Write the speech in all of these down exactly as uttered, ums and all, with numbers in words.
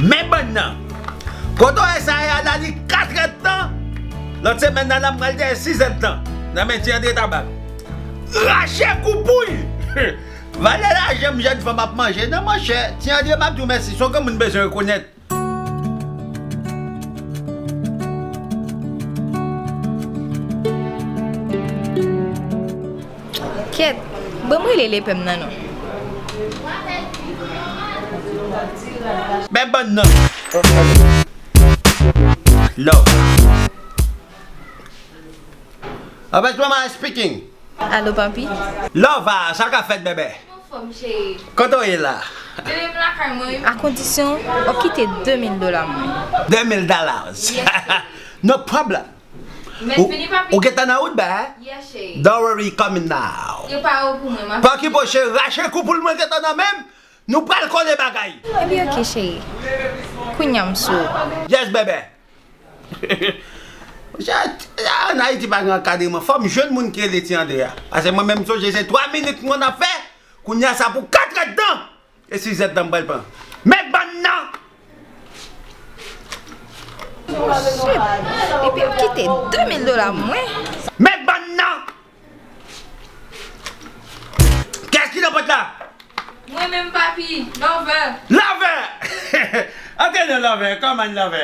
Men bann nan. Kote w wè sa ye a la, li katrèdtan. Lòt semèn nan la, m pral dèyè sizèdtan. Nan men Ti Andre Tabak. Rache kou pou l. Valè lajan m jèn fanm ap manje. Non, monchè, Ti Andre, m ap di w mèsi. Se yon granmoun bezwen rekonèt. Kèt, ban m rele lepè m nan non. Men bann nan. Love. Abèt mama speaking. Alo, papi. Love, sa ka fèt, bebe? Anfòm, cheri. Kote w ye la? Bebe, m lakay mwen, wi. A kondisyon, w ap kite de mil dola mwen. De mil dollars. Yes, cheri. No problem. Men ou, vini, papi. Ou gentan nan wout, bè? Yes, cheri. Don't worry, coming now. Prepare w pou mwen, m ap... Pa ki poche, rache kou pou l mwen gentan nan men m. Nou pral kole bagay. Ebyen, oke, cheri. Kounye a m sou. Yes, bebe. An Ayiti pa gen ankadreman. Fò m jwenn moun ki rele Ti Andre a. Paske mwen menm, m sonje se twa minit mwen ap fè. Kounye a sa pou katrèdtan. E sizèdtan m pral pran. Men bann nan! Shit! Epi ap kite de mil dola mwen. Men bann nan! Kiyès ki nan pòt la? Mwen menm, papi. Love. Love! Antre non, Love. Kòman, Love?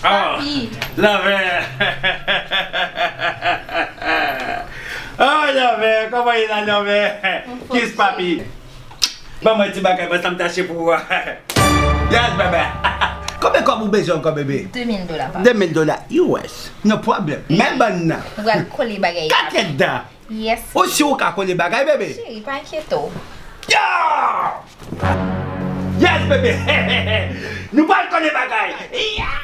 Oh, papi. Love. Oh, Love, kòman ye la, Love? Anfòm, kiss, papi. Ban mwen ti bagay, ban sa m tache pou ou a. Yes, bebe. Konbyen kòb ou bezwen ankò, bebe? De mil dola, papi. De mil dola U S. No problem. Men bann nan. Nou pral kole bagay la. Katrèdtan. Yes. Ou si ou ka kole bagay, bebe? Cheri, pa enkyete w. Yeah! Yes, bebe! Nou pral kole bagay. Yeah!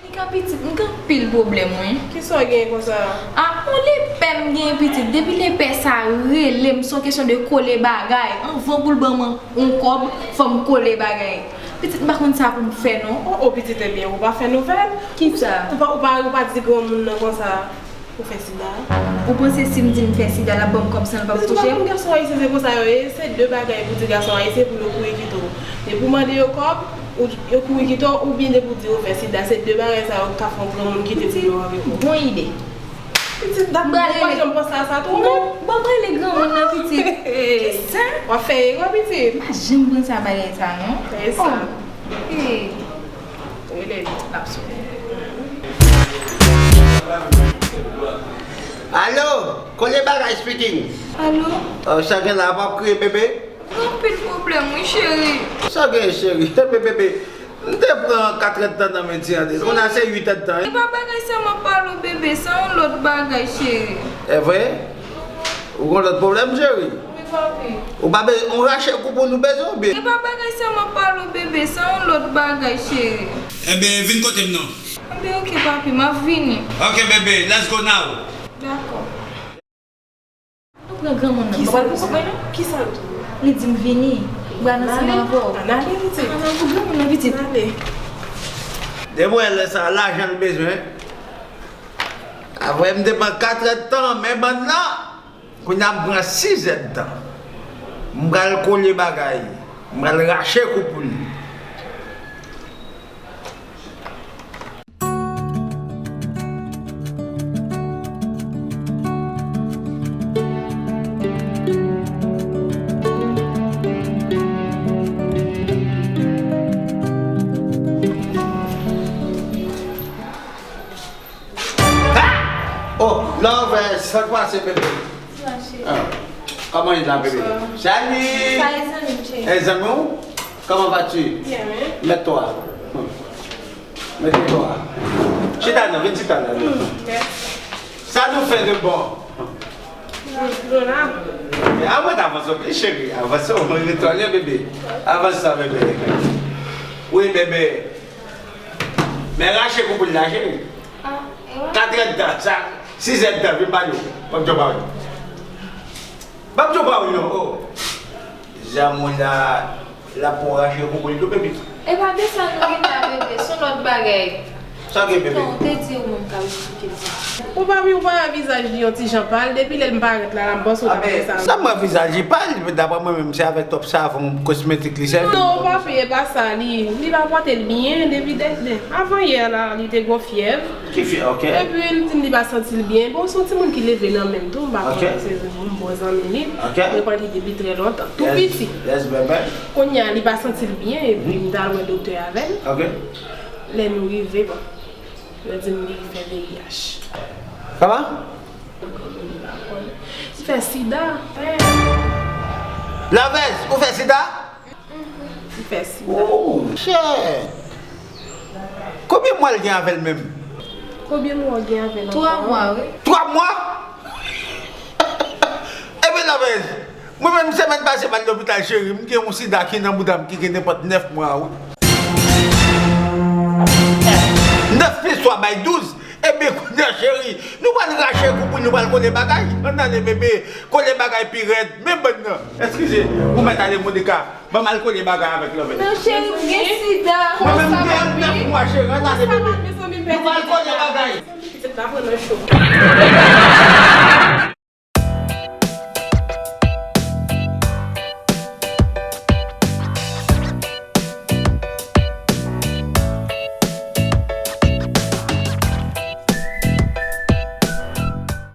Monica pitit, m gen anpil pwoblèm, wi. Kisa w gen konsa? A, on lepè m gen pitit. Depi lepè sa rele m, se yon kesyon de kole bagay. Anvan pou l ban mwen yon kòb, fò m kole bagay. Pitit, m pa konn sa pou m fè, non. O, o, pitit, ebyen, ou pa fè nouvèl. Kisa? Ou pa, ou pa, ou pa di granmoun nan konsa. Ou fè sida? Ou panse si m di m fè sida, l ap ban m kòb san l p ap touche m? Pitit, ou pa konn gason ayisyen, se konsa yo ye. Se de bagay pou di gason ayisyen pou yo kouri kite w. Depi w mande yo kòb, ou, yo kouri kite w, oubyen depi w di yo fè sida. Se de bagay sa yo k ka fè yon granmoun kite ti yo avèk ou. Bon ide. Pitit, dat m pa janm panse a sa tou, non. Ban m rele granmoun nan, pitit. Kisa? W ap fè erè, pitit. M pa janm panse a bagay sa, non. Fè sa. Oh. Hey. Rele l, l ap sone. Alo, Kole Bagay speaking. Alo? Oh, sa gen la, p ap kriye, bebe? Gen anpil pwoblèm, wi, cheri. Sa gen, cheri? Bebe, bebe, m te pran katrèdtan nan men Ti Andre. Kounye a se uitèdtan, wi. E pa bagay sa m ap pale w, bebe, se yon lòt bagay, cheri. E vre? Ou gen lòt pwoblèm, cheri? Wi, papi. Ou pa bezwen, yon rache kou pou nou bezwen, oubyen? E pa bagay sa m ap pale w, bebe, se yon lòt bagay, cheri. Enben, vin kote m non. Enben, oke, papi, m ap vini. Oke, bebe, let's go now. Dakò. Nou pran granmoun nan. Kisa l tou? Kisa l tou? Li di m vini. M pral ansanm avè w. Ann ale, pitit. Ann ale pou granmoun nan, pitit. Ann ale. Depi w wè lè sa, lajan l bezwen. Apre m te pran katrèdtan, men bann nan. Kounye a m pran sizèdtan. M pral kole bagay. M pral rache kou pou li. Ah! Oh, love, eh, sa k pase, bebe? Sa, cheri. Ah. Kòman ye la, bebe? Sa. Salut! Sa e zanmi m, cheri. E zanmi w? Comment vas-tu? Bien, wi. Mets-toi. Mets-toi. Chita non, vin chita la. Mm, merci. Sa nou fè de bon? Mm, nou la. A mwen ta avanse w plis, cheri. Avanse w, mwen retounen, bebe. Avanse sa, bebe. Wi, bebe. Men rache kou pou l la, cheri. Ah, e wè. Katrèdtan, sa, sizèdtan, vin pa nou. P ap jwe pa w. P ap jwe pa w, non. Oh. Zanmi w la, l ap pran rache kou pou l tou, bebe. E pa de sa nou gen la, bebe. Se yon lòt bagay. Sa gen, bebe? Pitit lan, ou te di ou menm k ap esplike l sa. Ou pa wi, ou pa wè vizaj li yon ti jan pal, depi lè l parèt la, la m panse w t ap fè sa. Sa m wè vizaj li pal, daprè mwen menm, se avèk twòp savon kosmetik li sèvi. Non, papi, e pa sa, li, li pa pote l byen, depi dèt, avan yè la, li te gon fyèv. Ki fyèv, ok. Epi, li di m li pa santi l byen. Bon, se yon timoun ki leve nan men m tou, m pa konnen se yon bon zanmi li. Ok. Mwen konn li depi trè lontan. Tou piti. Yes, bèbè. Kounye a, li pa santi l byen, epi m t al wè doktè avè l. Ok. Lè nou rive, bon. Yo di m li fè V I H. Kòman? Li fè sida. Lavèz, ou fè sida? Li fè sida. Oh, shit. Konbyen mwa l gen avè l menm? Konbyen mwa w gen avè l ankò? Twa mwa, wi. Twa mwa? Ebyen, Lavèz, mwen menm, semèn pase, m al lopital, cheri, m gen yon sida ki nan bouda m ki gen nenpòt nèf mwa, wi. Nèf plis twa bay douz. Ebyen, kounye a, cheri, nou pral rache kou pou nou pral kole bagay. Ann ale, bebe, kole bagay pi rèd. Men bann nan. Eskize, ou mèt ale, Monica. Ban m al kole bagay avèk Lavèz. Men cheri, m gen sida. Mwen menm, m gen nèf mwa, cheri. Ann ale, bebe. Nou pral kole bagay. Pitit la pran nan cho.